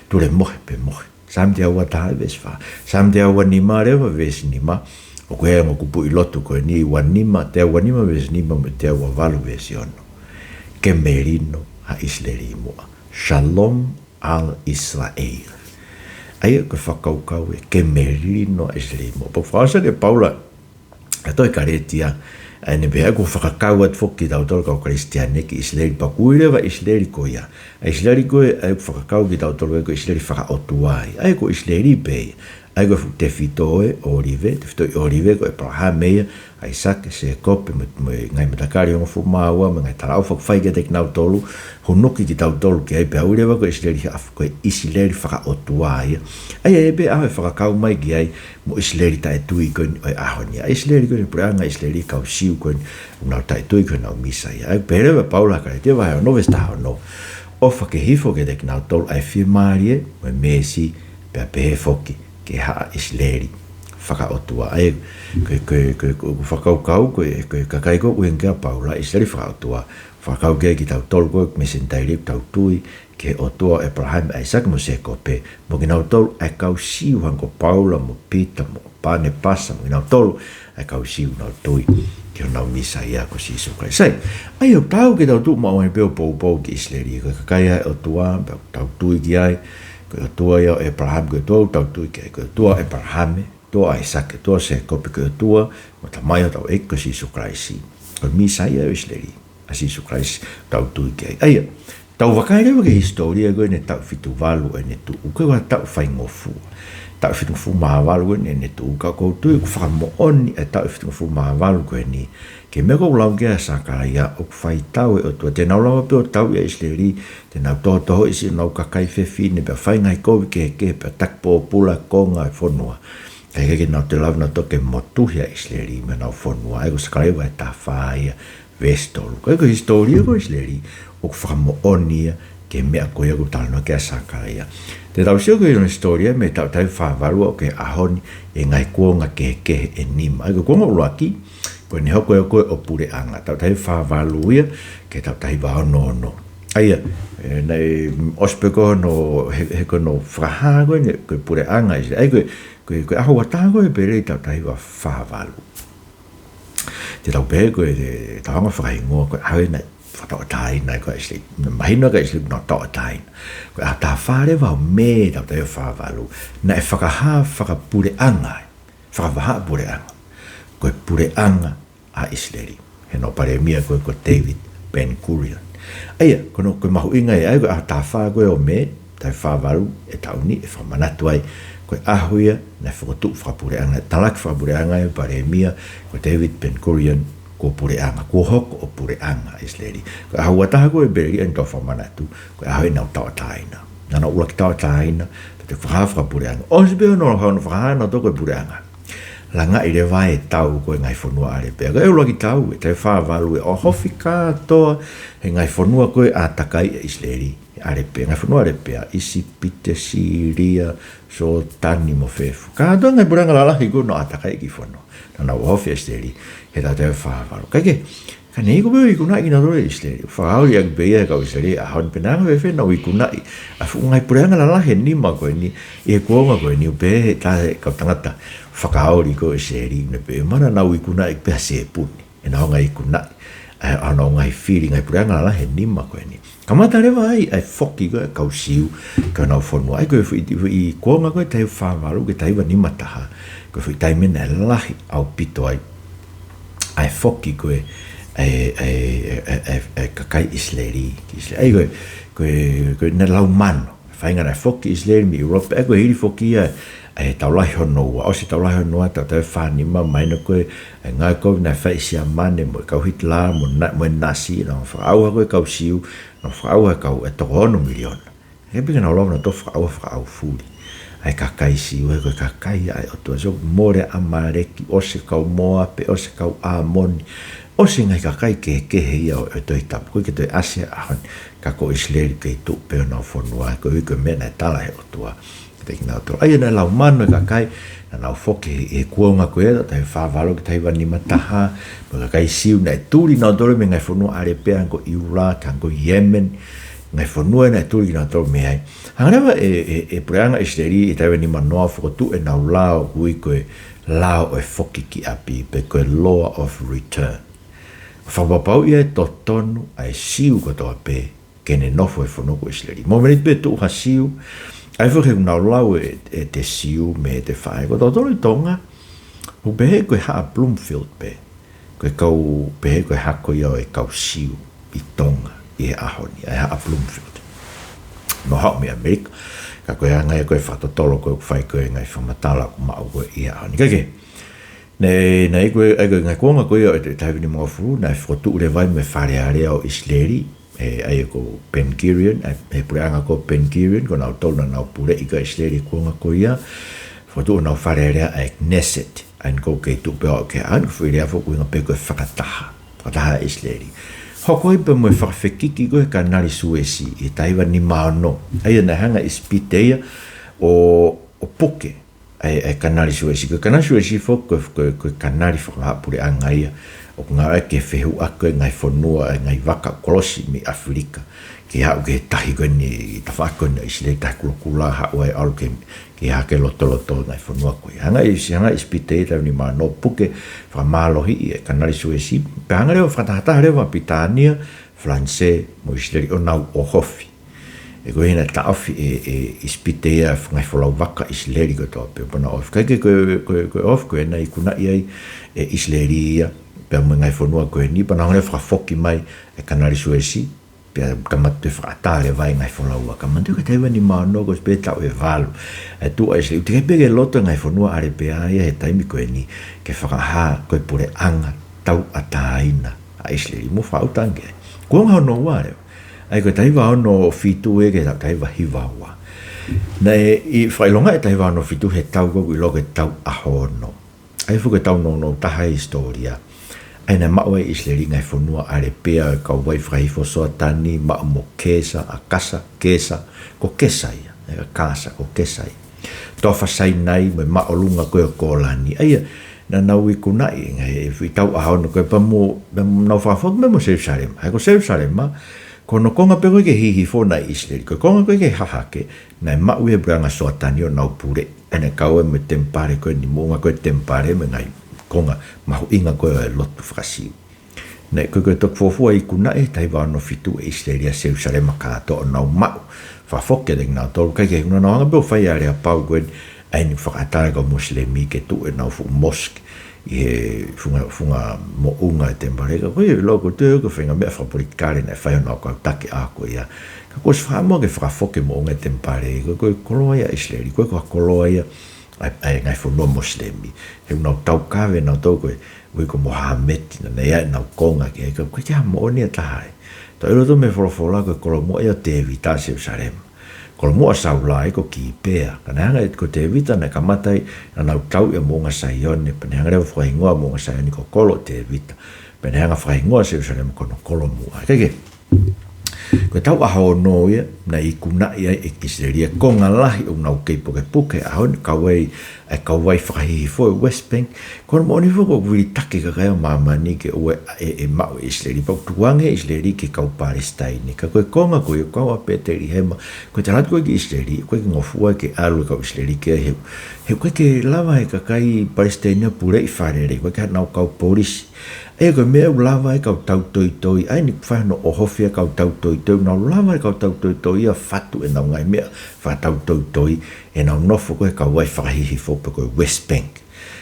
tule mohe pē mohe. Saame teau ua taha veesi fā. Saame teau ua nima leva veesi nima, ʻoku ʻi ai e ongo kupuʻi lotu ko eni, ua nima, teau ua nima veesi nima, mo e teau ua valu veesi ono. Ke melino ʻa ʻIsileli muʻa. Shalom al Israel. ʻA ia ko e fakakaukau ē, ke melino ʻa ʻIsileli muʻa. Pea ʻoku fakaʻosi ʻaki ʻe Paula ʻa e tohi Kalētia, ʻA ia ne pehē ʻoku fakakau atu foki kitautolu kau Kalisitiane ki ʻIsileli, pea ʻoku ui leva ʻIsileli ko ia. ʻA ʻIsileli ko ē ʻoku fakakau kitautolu ko ē ko ʻIsileli fakaʻotua ia. ʻA ia ko ʻIsileli pē ia. ʻA ia ko e fuʻu tefito ʻo e ʻōlive, tefito ʻi ʻōlive ko ʻĒpalahame ia, ʻAisake, Sēkope, mo, mo e ngaahi matakali hongofulu mā ua, mo e ngaahi talaʻofa ʻoku fai kiate kinautolu, hunuki kitautolu ki ai pea ui leva ko ʻIsileli, ko e ʻIsileli fakaʻotua ia. ʻA ia ʻe pehē ʻa e fakakau mai ki ai mo ʻIsileli taʻetui ko eni ʻo e ʻaho ni. ʻA ʻIsileli ko eni puleʻanga ʻIsileli, kau Siu ko eni ʻoku nau taʻetui ki honau Mīsaia. ʻA ia pehē leva ʻe Paula Kalētia vahe ono veesi taha ono, ʻofa ke hifo kiate kinautolu ʻa e fiemālie mo e meesi, pea pehē foki ki he haʻa ʻIsileli fakaʻotua. ʻA ia ko e, ko e, ko e, ko e, ko e fakakaukau ko e, ko e kakai ko ē ʻoku ʻuhinga kia Paula, ʻIsileli fakaʻotua, fakakau ki ai kitautolu ko ē mei he Senitaile ʻoku tau tui ki he ʻOtua ʻo ʻĒpalahame, ʻAisake mo Sēkope, mo kinautolu ʻa e kau Siu hangē ko Paula mo Pita mo Panepasa mo kinautolu ʻa e kau Siu ʻoku nau tui ki honau Mīsaia ko Sīsū Kalaisi. ʻA ia ʻoku taau ke tau tuʻu maʻu ai pē ʻo poupou ki ʻIsileli, ko e kakai ʻa e ʻOtua, pea ʻoku tau tui ki ai, ko e ʻOtua ia ʻo ʻĒpalahame, ko e ʻOtua ʻoku tau tui ki ai, ko e ʻOtua ʻo ʻĒpalahame, ʻOtua ʻo ʻAisake, ʻOtua ʻo Sēkope, ko e ʻOtua mo e Tamai ʻo hotau ʻEiki ko Sīsū Kalaisi. Ko e Mīsaia ʻo ʻIsileli ʻa Sīsū Kalaisi ʻoku tau tui ki ai. ʻA ia, tau vakai leva ki he hisitōlia ko eni ʻo e taʻu fitu valu ʻene tuʻu, ko e taʻu faingofua. Taʻu fitungofulu mā valu ko eni ʻene tuʻu, ka ʻoku ou tui ʻoku fakamoʻoni ʻa e taʻu fitungofulu mā valu ko eni ki he meʻa ʻoku lau ki ai ʻa Sakalaia, ʻoku fai tau ʻe he ʻOtua te nau lava pē ʻo tauʻi ʻa ʻIsileli, te nau tohotohoʻi siʻonau kakai fefine, pea fai ngaahi kovi kehekehe, pea taki pōpula konga e fonua. Kae ʻikai ke nau toe lava nautolu ke motuhi ʻa ʻIsileli mei honau fonua. ʻA ia ko Sakalaia vahe taha fā ia, veesi tolu. Ko e, ko e hisitōlia ko ē ʻo ʻIsileli ʻoku fakamoʻoni ia ki he meʻa ko ia ʻoku talanoa ki ai ʻa Sakalaia. Te tau sio ki hono hisitōlia mei he taʻu taha hiva fā valu ʻo aʻu ki he ʻaho ni ʻi he ngaahi kuonga kehekehe ʻe nima. ʻA ia ko e kuonga ʻuluaki, ko ʻene hoko ia ko ē ʻo puleʻanga. Taʻu taha hiva fā valu ia ki he taʻu taha hiva ono ono. ʻA ia, ē, naʻe ʻosi pē ko hono, he, he ko hono fakahā ko eni ko e puleʻanga ʻIsileli. ʻA ia ko e, ko e, ko e ʻaho ua taha ko ē ʻo Epeleli taʻu taha hiva fā valu. Te tau pehē ko e, te tau hanga ʻo fakahingoa ko e ʻaho ia naʻe fakatauʻatāina ai ko ē ʻa ʻIsileli. Naʻe mahino ai ko ē ʻa ʻIsileli naʻe tauʻatāina. Ko e ʻaho taha fā leva ʻo Mē taʻu taha hiva fā valu, naʻe fakahā fakapuleʻanga ai, fakavahaʻapuleʻanga, ko e puleʻanga ʻa ʻIsileli. He hono palēmia ko ē ko David Ben-Gurion. ʻA ia, ko hono, ko e mahuʻinga ia, ʻa ia ko e ʻaho taha fā ko ē ʻo Mē, taʻu taha hiva fā valu ʻe taʻu ni, ʻe fakamanatu ai ko e ʻaho ia naʻe fokotuʻu fakapuleʻanga, talaki fakapuleʻanga ʻe he palēmia ko David Ben-Gurion, kuo puleʻanga, kuo hoko ʻo puleʻanga ʻa ʻIsileli. Ko e ʻaho ua taha ko ē ʻo Epeleli ʻa eni ʻoku tau fakamanatu, ko e ʻaho ia naʻa nau tauʻatāina. Naʻa nau ʻuluaki tauʻatāina, pea toe fakahā fakapuleʻanga. ʻOsi pē hono, hono fakahā nautolu ko e puleʻanga, langaʻi leva e tau ko ē ʻa e ngaahi fonua ʻAlepea. Ko e ʻuluaki tau, ʻe taʻu hiva fā valu ʻe ʻohofi kātoa ʻe he ngaahi fonua ko ē ʻātakai ʻa ʻIsileli, ʻAlepea, ngaahi fonua ʻAlepea, ʻIsipite, Sīlia, Sōtani mo e fē fua. Kātoa e ngaahi puleʻanga lalahi ko ē naʻe ʻātakai e kiʻi fonua, naʻa nau ʻohofi ʻa ʻIsileli he taʻu taha hiva fā valu. Kae kehe, ka naʻe ʻikai ke ikunaʻi kinautolu ʻe ʻIsileli. Fakaoli ʻaki pē ia ʻe he kau ʻIsileli ʻa e ʻaho ni, pea naʻe anga fēfē ʻenau ikunaʻi ʻa e fuʻu ngaahi puleʻanga lalahi ʻe nima ko eni ʻi he kuonga ko eni? ʻOku pehē ʻe he taha e kau tangata fakaoli ko ē ʻo ʻIsileli, naʻe pehē, mana naʻa nau ikunaʻi pē ʻe ha sēpuni ʻenau ngaahi ikunaʻi ʻa e, ʻa honau ngaahi fili, ngaahi puleʻanga lalahi ʻe nima ko eni. Kamata leva ai ʻa e foki ko ē ʻa e kau Siu ki honau fonua. ʻA ia ko e foʻi, foʻi kuonga ko ē taʻu taha hiva fā valu ki he taʻu taha hiva nima taha, ko e foʻi taimi naʻe lahi ʻaupito ai ʻa e foki ko ē ʻa e, ʻa e, ʻa e, ʻa e, ʻa e kakai ʻIsileli ki ʻIsileli. ʻA ia ko e, ko e, ko e naʻe lau mano, faʻahinga naʻe foki ʻIsileli mei ʻIulope. ʻA ia ko e hili foki ia ʻa e Tau Lahi hono Ua, ʻosi e Tau Lahi hono Ua, taʻu taha hiva fā nima, mahino ko ē ʻa e ngāue kovi naʻe fai ʻe Siamane mo e kau Hitilā mo e Na-, mo e Nasi, naʻa nau fakaʻauha ko ē e kau Siu, naʻa nau fakaʻauha e kau ʻe toko ono miliona. Kae ʻikai pē ke nau lava nautolu ʻo fakaʻauha fakaʻaufuli ʻa e kakai Siu, he ko e kakai ʻa e ʻOtua. So, mole ʻa ʻAmaleki, ʻosi e kau Mōape, ʻosi e kau ʻĀmoni, ʻosi e ngaahi kakai kehekehe ia ʻo, ʻo e Tohi Tapu. ʻOku ʻikai ke toe ʻasi ia he ʻaho ni, ka ko ʻIsileli kei tuʻu pē honau fonua, koeʻuhi ko e meʻa naʻe tala ʻe he ʻOtua kiate kinautolu. ʻA ia naʻe lau mano e kakai, naʻa nau foki he, he kuonga ko ē, taʻu taha hiva fā valu ki he taʻu taha hiva nima taha, mo e kakai Siu naʻe tuli nautolu mei he ngaahi fonua ʻAlepea, hangē ko ʻIulate, hangē ko Yemen, ngaahi fonua naʻe tuli kinautolu mei ai. Hanga leva ʻe, ʻe, ʻe he puleʻanga ʻIsileli ʻi he taʻu taha hiva nima noa ʻo fokotuʻu ʻenau lao ʻoku ui ko e lao ʻo e foki ki ʻapi, pe ko e law of return. Fakapapauʻi ʻe totonu ʻa e Siu kotoa pē ke ne nofo he fonua ko ʻIsileli. Mōmeniti pē ʻe tuʻu ha Siu, ʻa ia foki he ʻoku nau lau ʻe, ʻe he Siu mei he faʻē, ko tautolu ʻi Tonga, ʻoku pehē ko e haʻa Bloomfield pē. Ko e kau pehē ko e hako ia ʻo e kau Siu ʻi Tonga ʻi he ʻaho ni, ʻa e haʻa Bloomfield. Nau haʻu mei ʻAmelika, ka ko e anga ia ko e fakatotolo ko ē ʻoku fai ko ē ngaahi fakamatala ʻoku maʻu ko ē ʻi he ʻaho ni. Kae kehe, naʻe, naʻe ʻi ai ko ē, ʻa ia ko e ngaahi kuonga ko ia ʻo e taha hiva nimangofulu, naʻe fokotuʻu leva ai mo e Fale Alea ʻo ʻIsileli, ʻe, ʻa ia ko Ben Gurion, ʻa e, ʻa e puleʻanga ko Ben Gurion, ko nautolu naʻa nau puleʻi ko ē ʻIsileli he kuonga ko ia, fokotuʻu honau Fale Alea ʻa e Knesset, ʻa ia ko e kei tuʻu pē ʻo aʻu ki he ʻaho ni, ko e foʻi lea foki ʻoku ʻuhinga pē ko e fakataha, fakataha ʻa ʻIsileli. Hoko ai pē mo e fakafekiki ko ē he Kanali Suesi ʻi he taha hiva nima ono, ʻa ia naʻe hanga ʻe ʻIsipite ia ʻo, ʻo puke ʻa e, ʻa e Kanali Suesi. Ko e Kanali Suesi foki ko e, ko e, ko e kanali fakapuleʻanga ia ʻoku ngāueʻaki ke fehuʻaki ko ē ngaahi fonua, ʻa e ngaahi vaka kolosi mei ʻAfilika ke haʻu ki he tahi ko eni, tafaʻaki ko eni ʻo ʻIsileli, tahi kulokula, haʻu ai ʻo ʻalu ki he, ki he hake lotoloto ʻo e ngaahi fonua ko ia. Hanga ʻe ʻIsi-, hanga ʻe ʻIsipite ia he taha hiva nima ono ʻo puke, fakamālohiʻi ʻa e Kanali Suesi, pea hanga leva ʻo fakatahataha leva ʻa Pilitānia, Falanisē mo ʻIsileli ʻo nau ʻohofi. He ko e ʻuhinga naʻe taʻofi ʻe, ʻe ʻIsipite ia e ngaahi folau vaka ʻIsileli kotoa pē, pea nau ʻohofi. Kae kehe ko e, ko e, ko e ʻohofi ko ē naʻe ikunaʻi ai ʻe ʻIsileli ia pea mo e ngaahi fonua ko eni, pea nau hanga leva ʻo fakafoki mai e Kanali Suesi, pea kamata ʻo fakaʻatā leva e ngaahi folau vaka. Manatuʻi ko e taha hiva nima ono, ko e pē taʻu ʻe valu ʻa e tuʻu ʻa ʻIsileli. ʻOku teʻeki ai pē ke loto e ngaahi fonua ʻAlepea ia he taimi ko eni ke fakahā ko e puleʻanga tauʻatāina ʻa ʻIsileli. Mou fakaʻuta ange ki ai. Kuonga hono ua leva, ʻa ia ko e taha hiva ono fitu ia ki he taha hiva hiva ua. Naʻe ʻi, fakaʻilongaʻi e taha hiva ono fitu he tau ko ē ʻoku ʻiloa ko e tau ʻAho Ono. ʻA ia foki ko e tau nounou taha ʻi he hisitōlia. ʻA ia naʻe maʻu ai ʻe ʻIsileli e ngaahi fonua ʻAlepea, e kauvai fakahihifo Soatani, maʻu mo Kesa, ʻa Kasa, Kesa, ko Kesa ia, ʻa ia Kasa, ko Kesa ia. Toafa Sainai, mo e māʻolunga ko ē ʻo Kolani. ʻA ia naʻa nau ikunaʻi e ngaahi, e foʻi tau ʻAho Ono ko ē pea mo, pea mo nau fakafoki mai mo Selusalema. ʻA ia ko Selusalema, ko hono konga pē ko ē ki he hihifo naʻe ʻi ʻIsileli. Ko e konga ko ē ki he hahake, naʻe maʻu ia ʻe he puleʻanga Soatani ʻo nau puleʻi. ʻA ia naʻe kau ai mo e temipale ko eni, moʻunga ko ē temipale mo e ngaahi konga mahuʻinga ko ē ʻo e lotu faka-Siu. Naʻe, ko e, ko e toki fuofua ikunaʻi he taha hiva ono fitu ʻe ʻIsileli ʻa Selusalema kātoa ʻo nau maʻu, fakafoki kiate kinautolu, kae kehe naʻa nau hanga pē ʻo fai e aleapau ko ē, ʻa eni fakaʻatā e kau Mosilemi ke tuʻu ʻenau fuʻu mosque ʻi he funga, funga moʻunga e temipale. Ka ko ia ʻoku ʻiloa ko e toe ko e faʻahinga meʻa fakapolitikale naʻe fai ʻe honau kau taki ʻaho ko ia. Ka kuo ʻosi fakaʻamu ke fakafoki e moʻunga e temipale, ko e, ko e koloa ia ʻa ʻIsileli, ko e, ko e koloa ia ʻa e, ʻa e ngaahi fonua Mosilemi. He ʻoku nau taukave nautolu ko e, ui ko Mohameti, naʻa nau ʻi ai ʻenau konga ki ai, ka ʻoku ʻikai ke ʻi ai ha moʻoni ʻe taha ai. Tau ʻilo atu mei he folofola ko e kolomuʻa ia ʻo Tēvita ʻa Selusalema. Kolomuʻa ʻo Saula ia ko Kipea. Ka naʻe hanga ʻe, ko Tēvita naʻe kamata ai, naʻa nau tauʻi ʻa Moʻunga Saione, pea naʻe hanga leva ʻo fakahingoa Moʻunga Saione ko Kolo ʻo Tēvita. Pea naʻe hanga ʻo fakahingoa Selusalema ko hono kolomuʻa. Kae kehe, ko e tau ʻAho Ono ia naʻe ikunaʻi ai ʻe ʻIsileli e konga lahi ʻoku nau kei pukepuke he ʻaho ni, kau ai ʻa e kauvai fakahihifo e West Bank. Ko hono moʻoni foki ʻoku vilitaki e kakai ʻo māmani ke ʻoua ʻe, ʻe maʻu ʻe ʻIsileli, pea ʻoku tukuange ʻe ʻIsileli ki he kau Palesitaine. Ka ko e konga ko ia, kau ʻa Petelihema, ko e tala atu ko ē ki ʻIsileli, ʻoku ʻikai ke ngofua ke ʻalu e kau ʻIsileli ki ai he, he ʻoku ʻikai ke lava ʻe he kakai Palesitaine ʻo puleʻi fakalelei, ʻoku ʻikai ke ʻi ai haʻanau kau polisi. ʻA ia ko e meʻa ʻoku lava ai e kau tautoitoi, ʻa eni ʻoku fai hono ʻohofi e kau tautoitoi, ʻoku nau lava e kau tautoitoi ia ʻo fatu ʻenau ngaahi meʻa fakatautoitoi, ʻenau nofo ko ē he kauvai fakahihifo pe ko e West Bank.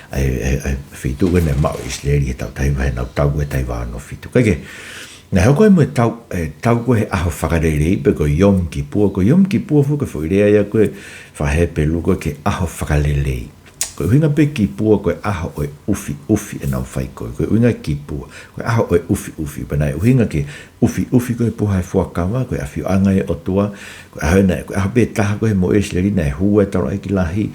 ʻA e, ʻa e, ʻa e feituʻu ko ē naʻe maʻu ʻe ʻIsileli he tau taha hiva, he ʻenau tau ko ē taha hiva ono fitu. Kae kehe, naʻe hoko ai mo e tau, e tau ko ē he ʻaho fakalelei pe ko e Yom Kippur, ko e Yom Kippur foki ko e foʻi lea ia ko ē faka-Hepelū ko ē ki he ʻaho fakalelei. Ko e ʻuhinga pē Kipua ko e ʻaho ʻo e ʻufiʻufi ʻenau fai ko ē. Ko e ʻuhinga Kipua, ko e ʻaho ʻo e ʻufiʻufi. Pea naʻe ʻuhinga ke ʻufiʻufi ko ē e puha ʻo e fuakava, ko e ʻafioʻanga ia ʻo e ʻOtua. Ko e ʻaho ē naʻe, ko e ʻaho pē taha ko ē he moʻui ʻa ʻIsileli naʻe hū ai e taulaʻeiki lahi,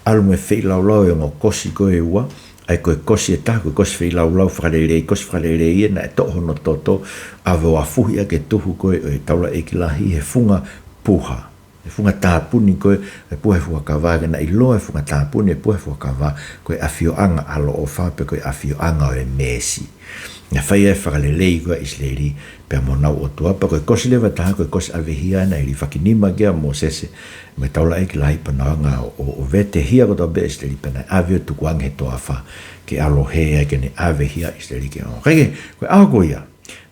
ʻalu mo e feilaulau ʻo e ongo kosi ko ē ʻe ua. ʻA ia ko e kosi ʻe taha, ko e kosi feilaulau fakalelei, kosi fakalelei ia naʻe toʻo hono toto, ʻave ʻo afuhi ʻaki e tuhu ko ē ʻo e taulaʻeiki lahi he funga puha. E funga tāpuni ko ē e puha ʻo e fuakava, ka naʻe ʻiloa e funga tāpuni e puha ʻo e fuakava ko e ʻafioʻanga ʻaloʻofa pe ko e ʻafioʻanga ʻo e meesi. Naʻe fai ai e fakalelei ko ē ʻa ʻIsileli pea mo honau ʻOtua, pea ko e kosi leva ʻe taha ko e kosi ʻave hia naʻe liʻaki nima ki ai ʻa Mōsese mo e taulaʻeiki lahi pea nau hanga ʻo, ʻo, ʻo vete hia kotoa pē ʻa ʻIsileli pea naʻe ʻave ʻo tukuange he toafa ke ʻalu ʻo hē ai ke ne ʻave hia ʻa ʻIsileli ke ʻalu. Kae kehe, ko e ʻaho ko ia,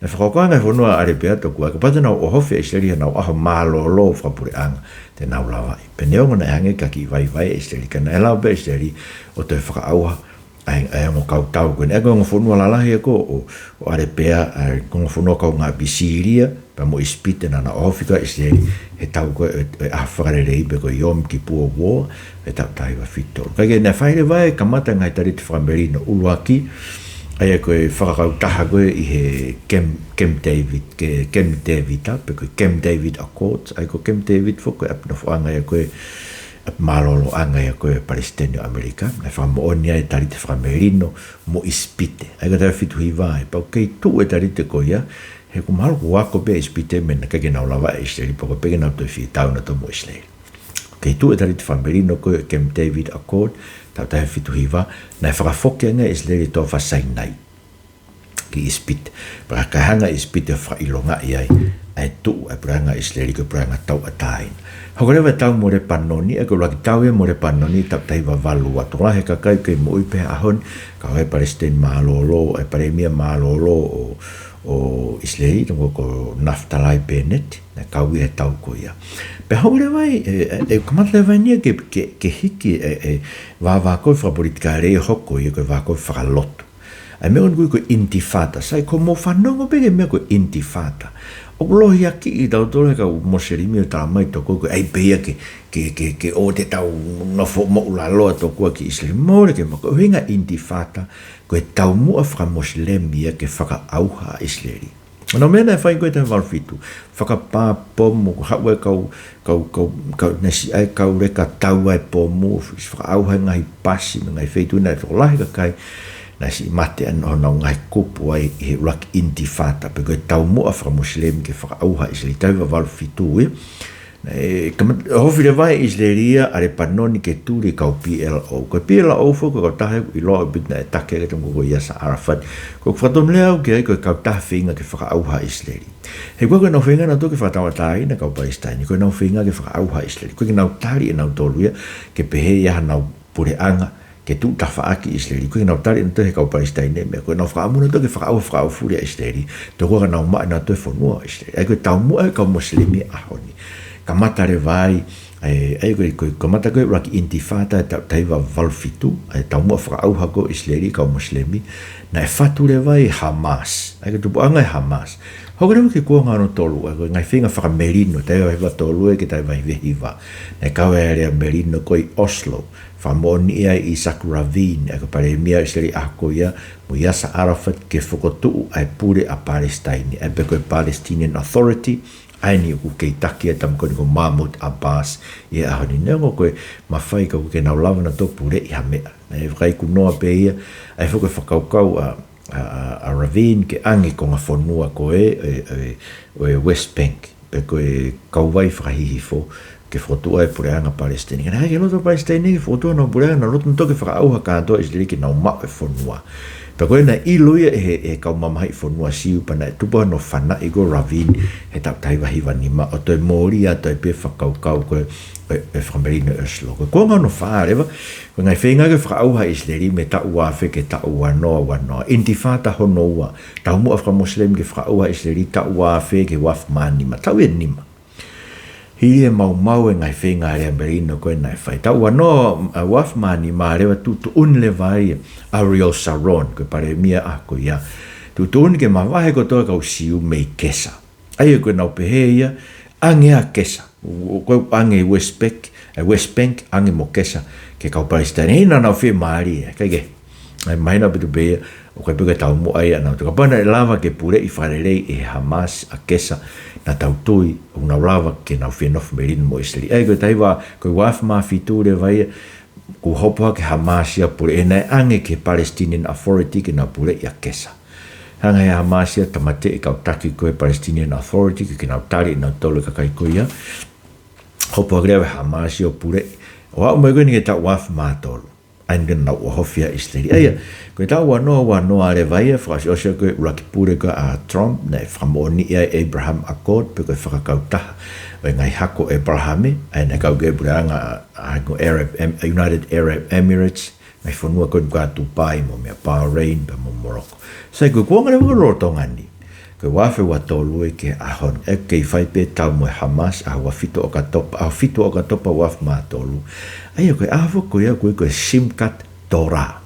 naʻe fakakaukau e ngaahi fonua ʻAlepea tokua, kapau te nau ʻohofi ʻa ʻIsileli ʻi honau ʻaho mālōlō fakapuleʻanga, te nau lavaʻi. Pea neongo naʻe hangē ka kiʻi vaivai ʻa ʻIsileli, ka naʻe lava pē ʻa ʻIsileli ʻo toe fakaʻauha ʻa e, ʻa e ongo kautau ko eni, ʻa e ko e ongo fonua lalahi ʻa ko ʻo, ʻo ʻAlepea, ʻa e ko e ongo fonua kaungāʻapi, Sīlia pea mo ʻIsipite, naʻa nau ʻohofi ko ē ʻa ʻIsileli he tau ko ē ʻo e, ʻo e ʻaho fakalelei pe ko e Yom Kippur War, he taʻu taha hiva fitu tolu. Ka ko e naʻe fai leva e kamata e ngaahi talite fakamelino ʻuluaki, ʻa ia ko e fakakautaha ko ē ʻi he Camp, Camp David, ke Camp David, pe ko e Camp David Accords, ʻa ia ko e Camp David foki ko e ʻapi nofoʻanga ia ko ē, ʻapi mālōlōʻanga ia ko ē ʻo e Palesiteni ʻo ʻAmelika, naʻe fakamoʻoni ai e talite fakamelino mo ʻIsipite. ʻA ia ko e taʻu fitu hiva ai, pea ʻoku kei tuʻu e talite ko ia, he ʻoku mahalo kuo ako pē ʻa ʻIsipite mei he naʻe ʻikai ke nau lava ʻe ʻIsileli, pea ko e pē ke nau toe fie tau nautolu mo ʻIsileli. Kei tuʻu e talite fakamelino ko ē Camp David Accord, taʻu taha fitu hiva, naʻe fakafoki ange ʻe ʻIsileli e toafa Sainai ki ʻIsipite. Pea ka hanga ʻe ʻIsipite ʻo fakaʻilongaʻi ai ʻa e tuʻu ʻa e puleʻanga ʻIsileli ko e puleʻanga tauʻatāina. Hoko leva e tau mo Lepanoni, ʻa ia ko e ʻuluaki tau ia mo Lepanoni, taʻu taha hiva valu ua, tokolahi e kakai kei moʻui pē he ʻaho ni, kau ai e Palesiteni mālōlō, e Palēmia mālōlō ʻo, ʻo ʻIsileli, tonga ko Naftali Bennett, naʻe kau ia he tau ko ia. Pea hoko leva ai, e, e, e kamata leva eni ia ke, ke, ke hiki e, e vāvākovi fakapolitikale ʻo hoko ia ko e vākovi fakalotu. ʻA e meʻa ʻoku ui ko e intifada, sai, ʻoku mou fanongo pē ki he meʻa ko e intifada. ʻOku lohiakiʻi tautolu ʻe he kau Mosilemi ʻo talamai tokua ko e ʻai pē ia ke, ke, ke, ke ʻoua te tau nofo moʻulaloa tokua ki ʻIsileli. Mole ke mako, ʻuhinga e intifada, ko e taumuʻa fakamosilemi ia ke fakaʻauha ʻa ʻIsileli. Ko hono meʻa naʻe fai ko ē he taʻu valu fitu, fakapā pomu, haʻu e kau, kau, kau, kau, naʻe siʻi ʻai e kau leka tau ʻa e pomu, fakaʻauha e ngaahi pasi mo e ngaahi feituʻu, naʻe tokolahi e kakai naʻe siʻi mate ʻi honau ngaahi kupu ai ʻi he ʻuluaki intifada, pe ko e taumuʻa fakamosilemi ke fakaʻauha ʻa ʻIsileli, taʻu hiva valu fitu ia. Naʻe kamata, ʻohofi leva ʻe ʻIsileli ʻa Lepanoni ke tuli e kau P L O. Ko e P L O foki ko e kautaha ʻoku ʻiloa ʻaupito naʻe taki ʻaki e tonga ko Yasser Arafat. Ko ʻeku fakatonulea au ki ai ko e kautaha feinga ke fakaʻauha ʻa ʻIsileli. He ʻoku ʻikai ko ʻenau feinga nautolu ke fakatauʻatāina e kau Palesitaine, ko ʻenau feinga ke fakaʻauha ʻa ʻIsileli. ʻOku ʻikai ke nau tali ʻe nautolu ia ke pehē ʻe ia hanau puleʻanga ke tuʻu tafaʻaki ʻa ʻIsileli. ʻOku ʻikai ke nau tali ʻe nautolu he kau Palesitaine e meʻa ko ē, nau fakaʻamu nautolu ke fakaʻauha fakaʻaufuli ʻa ʻIsileli, tokua ka nau maʻu ʻe nautolu e fonua ʻo ʻIsileli. ʻA ia ko e taumuʻa e kau Mosilemi he ʻaho ni. Kamata leva ai, ʻa ia, ʻa ia ko e, ko e kamata ko ē e ʻuluaki intifada he taʻu taha hiva valu fitu, ʻa e taumuʻa fakaʻauha ko ē ʻo ʻIsileli ʻe he kau Mosilemi, naʻe fatu leva ai e Hamas. ʻA ia ko e tupuʻanga e Hamas. Hoko leva ki he kuonga hono tolu, ʻa ia ko e ngaahi feinga fakamelino, taʻu hiva tolu ia ki he taʻu hiva hiva. Naʻe kau ai e lea melino ko ē ʻi Oslo, fakamoʻoniʻi ai ʻe Yitzhak Rabin, ʻa ia ko e Palēmia ʻo ʻIsileli he ʻaho ko ia, mo Yasser Arafat ke fokotuʻu ʻa e pule ʻa Palesitaine, ʻa ia pe ko e Palestinian Authority, ʻa eni ʻoku kei taki ai e tama ko eni ko Mahmoud Abbas ʻi he ʻaho ni. Neongo ko e mafai ka ʻoku ʻikai ke nau lava nautolu ʻo puleʻi ha meʻa. Naʻe fakaikunoa pē ia, ʻa ia foki e fakakaukau ʻa, ʻa, ʻa, ʻa Rabin ke ʻange e konga fonua ko ē, ʻo e, ʻo e, ʻo e West Bank, pe ko e kauvai fakahihifo, ke fokotuʻu ai e puleʻanga Palesitaine. Ka naʻe ʻikai ke loto e Palesitaine ke fokotuʻu honau puleʻanga, naʻa nau loto nautolu ke fakaʻauha kātoa ʻa ʻIsileli ke nau maʻu e fonua. Pea ko ia naʻe ʻilo ia ʻe he, ʻe he kau mamahi fonua Siu, pea naʻe tupu hono fanaʻi ko ē ʻa Rabin he taʻu taha hiva hiva nima, ʻo toe mōlia atu ai pē e fakakaukau ko ē ʻo e, ʻo e fakamelino ʻi Oslo. Ko e kuonga hono fā leva, ko e ngaahi feinga ke fakaʻauha ʻa ʻIsileli mei he taʻu ua afe ki he taʻu ua noa ua noa. Intifada hono ua, taumuʻa fakamosilemi ke fakaʻauha ʻa ʻIsileli, taʻu ua afe ki he ua afe mā nima, taʻu ia ʻe nima. Hili e maumau e ngaahi feinga lea melino ko ē naʻe fai, taʻu ua noa, ʻa, ua afe mā nima leva, tuʻutuʻuni leva ai ʻa Ariel Sharon, ko e Palēmia he ʻaho ko ia, tuʻutuʻuni ke mavahe kotoa e kau Siu mei Kesa. ʻA ia ko ʻenau pehē ia, ʻange ʻa Kesa. ʻO, ʻo, ko e ʻange West Bank, ʻa e West Bank, ʻange mo Kesa ki he kau Palesitaine. He naʻa nau fiemālie, kae kehe, ʻa ia mahino ʻaupito pē ia, ʻoku ʻikai pē ke taumuʻa ia ʻanautolu. Kapau naʻe lava ke puleʻi fakalelei ʻe he Hamas ʻa Kesa, naʻa tau tui ʻoku nau lava ke nau fie nofo melino mo ʻIsileli. ʻA ia ko e taʻu hiva, ko e ua afe mā fitu leva ia, kuo hopo hake ʻa Hamas ia ʻo puleʻi, he naʻe ʻange ki he Palestinian Authority ke nau puleʻi ʻa Kesa. Hanga ʻe Hamas ia ʻo tāmateʻi e kau taki ko ē Palestinian Authority, ʻikai ke nau tali ʻe nautolu e kakai ko ia. Hopo hake leva ʻa Hamas ia ʻo puleʻi. ʻO aʻu mai ko eni ki he taʻu ua afe mā tolu, ʻa ia naʻa nau ʻohofi ai ʻa ʻIsileli. ʻA ia, ko e taʻu ua noa ua noa leva ia, fakaʻosiʻosi ko ē e ʻuluaki pule ko ē ʻa Trump, naʻe fakamoʻoniʻi ai e Abraham Accord, pe ko e fakakautaha ʻo e ngaahi hako ʻo ʻĒpalahame, ʻa ia naʻe kau ki ai e puleʻanga ʻa, ʻa e ko Arab Em-, United Arab Emirates, ngaahi fonua ko eni ko ē ʻa Dubai mo e meʻa, Bahrain pea mo Morocco. Sai, ko e kuonga leva ko ē lolotonga ni, ko e ua afe ua tolu ia ki he ʻaho ni, ʻoku kei fai pē e tau mo e Hamas, ʻaho ua fitu ʻOkatopa, ʻaho fitu ʻOkatopa ua afe mā tolu. ʻA ia ko e ʻaho ko ia ʻoku ui ko e Simchat Torah.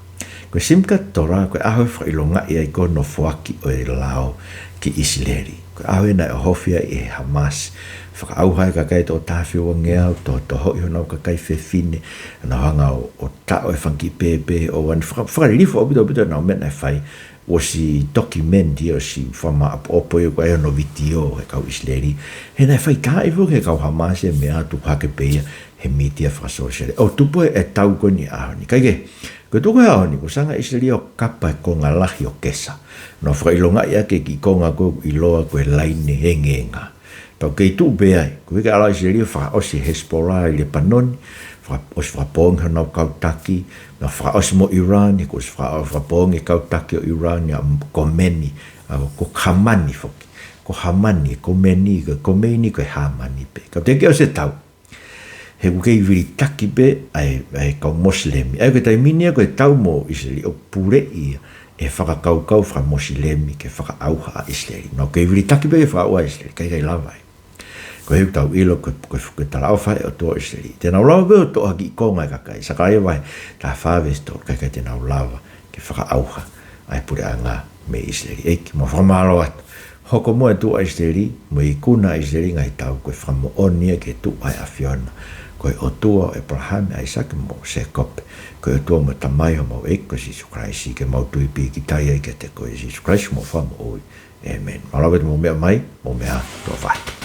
Ko e Simchat Torah, ko e ʻaho ʻe fakaʻilongaʻi ai ko hono foaki ʻo e lao ki ʻIsileli. Ko e ʻaho ia naʻe ʻohofi ai ʻe he Hamas, fakaʻauha e kakai ʻe toko taha fitu ngeau, to, tohoʻi honau kakai fefine, nau hanga ʻo, ʻo taʻo e fanga kiʻi pēpē ʻo ʻoua naʻa faka-, fakalilifu ʻaupito ʻaupito ʻenau meʻa naʻe fai, ʻosi document ia, ʻosi fakamaʻopoʻopo ia, ko e ʻai hono vitiō ʻe he kau ʻIsileli. He naʻe faitaaʻi foki ʻe he kau Hamas e meʻa, tuku hake pē ia he mītia fakasōsiale. ʻO tupu e tau ko eni ʻaho ni. Kae kehe, ko e tuku he ʻaho ni, kuo sanga ʻIsileli ʻo kapa e konga lahi ʻo Kesa. Nau fakaʻilongaʻi ʻaki e kiʻi konga ko ē ʻoku ʻiloa ko e Laine Engeenga. Pea ʻoku kei tuʻu pē ai, ʻoku ʻikai ke ala ʻIsileli ʻo fakaʻosi e Hezbollah ʻi Lepanoni, faka-, ʻosi fakapoongi honau kau taki, naʻe fakaʻosi mo Iran, he kuo ʻosi faka-, fakapoongi e kau taki ʻo Iran, ʻa Khomeini, ʻa ko Khamenei foki. Ko Hamani, Khomeini, ko Khomeini, ko e Hamani pē. Ka teʻeki ke ʻosi e tau. He ʻoku kei vilitaki pē ʻa e, ʻa e kau Mosilemi. ʻA ia ko e taimi ni ia ko e tau mo ʻIsileli ʻoku puleʻi ia ʻe he fakakaukau fakamosilemi ke fakaʻauha ʻa ʻIsileli. Nau kei vilitaki pē ke fakaʻauha ʻa ʻIsileli, ʻikai ke lava ai. Ko e hā ʻoku tau ʻilo ko, ko, ko e talaʻofa ʻa e ʻOtua ʻo ʻIsileli. Te nau lava pē ʻo toʻo ha kiʻi konga e kakai. Sakalaia vahe taha fā veesi tolu, ʻikai ke te nau lava ke fakaʻauha ʻa e puleʻanga mei ʻIsileli. ʻEiki, mau fakamālō atu. Hoko muʻa e tuʻu ʻa ʻIsileli, mo e ikuna ʻa ʻIsileli he ngaahi tau, ko e fakamoʻoni ia ki he tuʻu ʻa e ʻAfiona. Ko e ʻOtua ʻo ʻĒpalahame, ʻAisake mo Sēkope. Ko e ʻOtua mo e Tamai ʻo homau ʻEiki ko Sīsū Kalaisi, ke mau tui pīkitai ai kiate koe Sīsū Kalaisi homau Fakamoʻui. ʻĒmeni. Mālō ʻaupito hoʻomou meʻa mai, mou meʻa ā, tuʻa ʻofa atu.